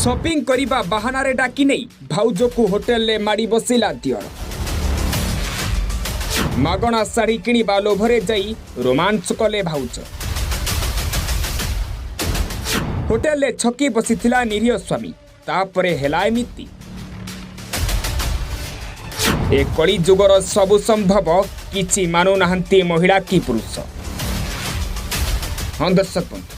Shopping କରିବା ବାହାନାରେ ଡାକି ନେଇ ଭାଉଜକୁ ହୋଟେଲରେ ମାଡ଼ି ବସିଲା ଦିଅର। ମାଗଣା ଶାଢ଼ୀ କିଣିବା ଲୋଭରେ ଯାଇ ରୋମାନ୍ସ କଲେ ଭାଉଜ। ହୋଟେଲରେ ଛକି ବସିଥିଲା ନିରୀହ ସ୍ୱାମୀ, ତାପରେ ହେଲା ଏମିତି। ଏ କଳି ଯୁଗର ସବୁ ସମ୍ଭବ, କିଛି ମାନୁନାହାନ୍ତି ମହିଳା କି ପୁରୁଷ। ହଁ ଦର୍ଶକ ବନ୍ଧୁ,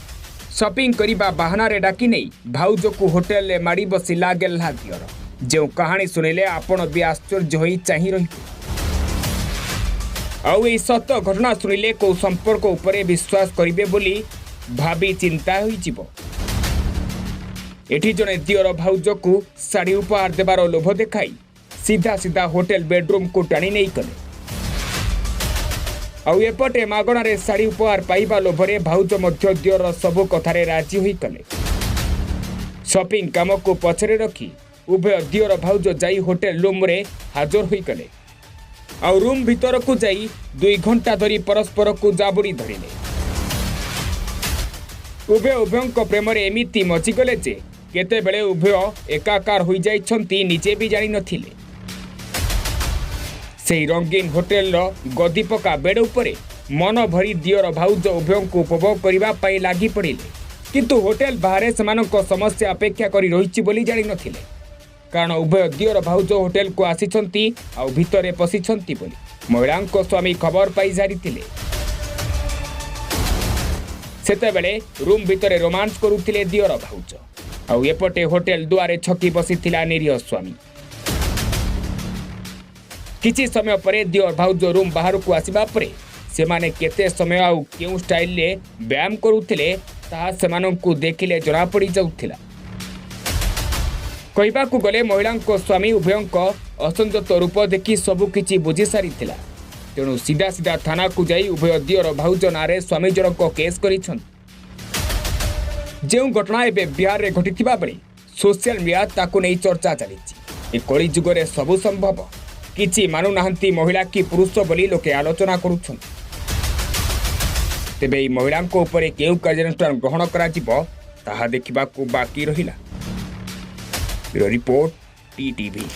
ସପିଂ କରିବା ବାହାନାରେ ଡାକି ନେଇ ଭାଉଜକୁ ହୋଟେଲରେ ମାଡ଼ି ବସିଲା ଗେହ୍ଲା ଦିଅର। ଯେଉଁ କାହାଣୀ ଶୁଣିଲେ ଆପଣ ବି ଆଶ୍ଚର୍ଯ୍ୟ ହୋଇ ଚାହିଁ ରହିବେ। ଆଉ ଏହି ସତ ଘଟଣା ଶୁଣିଲେ କୋଉ ସମ୍ପର୍କ ଉପରେ ବିଶ୍ୱାସ କରିବେ ବୋଲି ଭାବି ଚିନ୍ତା ହୋଇଯିବ। ଏଠି ଜଣେ ଦିଅର ଭାଉଜକୁ ଶାଢ଼ୀ ଉପହାର ଦେବାର ଲୋଭ ଦେଖାଇ ସିଧା ସିଧା ହୋଟେଲ ବେଡରୁମ୍କୁ ଟାଣି ନେଇଗଲେ। ଆଉ ଏପଟେ ମାଗଣାରେ ଶାଢ଼ୀ ଉପହାର ପାଇବା ଲୋଭରେ ଭାଉଜ ମଧ୍ୟ ଦିଅର ସବୁ କଥାରେ ରାଜି ହୋଇଗଲେ। ସପିଂ କାମକୁ ପଛରେ ରଖି ଉଭୟ ଦିଅର ଭାଉଜ ଯାଇ ହୋଟେଲ ରୁମ୍ରେ ହାଜର ହୋଇଗଲେ। ଆଉ ରୁମ୍ ଭିତରକୁ ଯାଇ 2 ଘଣ୍ଟା ଧରି ପରସ୍ପରକୁ ଜାବୁଡ଼ି ଧରିଲେ। ଉଭୟ ଉଭୟଙ୍କ ପ୍ରେମରେ ଏମିତି ମଜିଗଲେ ଯେ କେତେବେଳେ ଉଭୟ ଏକାକାର ହୋଇଯାଇଛନ୍ତି, ନିଜେ ବି ଜାଣିନଥିଲେ। ସେହି ରଙ୍ଗୀନ ହୋଟେଲର ଗଦି ପକା ବେଡ୍ ଉପରେ ମନ ଭରି ଦିଅର ଭାଉଜ ଉଭୟଙ୍କୁ ଉପଭୋଗ କରିବା ପାଇଁ ଲାଗି ପଡ଼ିଲେ। କିନ୍ତୁ ହୋଟେଲ ବାହାରେ ସେମାନଙ୍କ ସମସ୍ୟା ଅପେକ୍ଷା କରି ରହିଛି ବୋଲି ଜାଣିନଥିଲେ। କାରଣ ଉଭୟ ଦିଅର ଭାଉଜ ହୋଟେଲକୁ ଆସିଛନ୍ତି ଆଉ ଭିତରେ ପଶିଛନ୍ତି ବୋଲି ମହିଳାଙ୍କ ସ୍ୱାମୀ ଖବର ପାଇ ସାରିଥିଲେ। ସେତେବେଳେ ରୁମ୍ ଭିତରେ ରୋମାନ୍ସ କରୁଥିଲେ ଦିଅର ଭାଉଜ, ଆଉ ଏପଟେ ହୋଟେଲ ଦୁଆରେ ଛକି ବସିଥିଲା ନିରୀହ ସ୍ୱାମୀ। କିଛି ସମୟ ପରେ ଦିଅର ଭାଉଜ ରୁମ୍ ବାହାରକୁ ଆସିବା ପରେ ସେମାନେ କେତେ ସମୟ ଆଉ କେଉଁ ଷ୍ଟାଇଲରେ ବ୍ୟାୟାମ କରୁଥିଲେ, ତାହା ସେମାନଙ୍କୁ ଦେଖିଲେ ଜଣାପଡ଼ି ଯାଉଥିଲା। କହିବାକୁ ଗଲେ ମହିଳାଙ୍କ ସ୍ୱାମୀ ଉଭୟଙ୍କ ଅସଂଯତ ରୂପ ଦେଖି ସବୁ କିଛି ବୁଝି ସାରିଥିଲା। ତେଣୁ ସିଧା ସିଧା ଥାନାକୁ ଯାଇ ଉଭୟ ଦିଅର ଭାଉଜ ନାଁରେ ସ୍ୱାମୀ ଜଣକ କେସ୍ କରିଛନ୍ତି। ଯେଉଁ ଘଟଣା ଏବେ ବିହାରରେ ଘଟିଥିବା ବେଳେ ସୋସିଆଲ ମିଡ଼ିଆ ତାକୁ ନେଇ ଚର୍ଚ୍ଚା ଚାଲିଛି। ଏ କଳି ଯୁଗରେ ସବୁ ସମ୍ଭବ, କିଛି ମାନୁନାହାନ୍ତି ମହିଳା କି ପୁରୁଷ ବୋଲି ଲୋକେ ଆଲୋଚନା କରୁଛନ୍ତି। ତେବେ ଏହି ମହିଳାଙ୍କ ଉପରେ କେଉଁ କାର୍ଯ୍ୟାନୁଷ୍ଠାନ ଗ୍ରହଣ କରାଯିବ, ତାହା ଦେଖିବାକୁ ବାକି ରହିଲା। Report, TTV.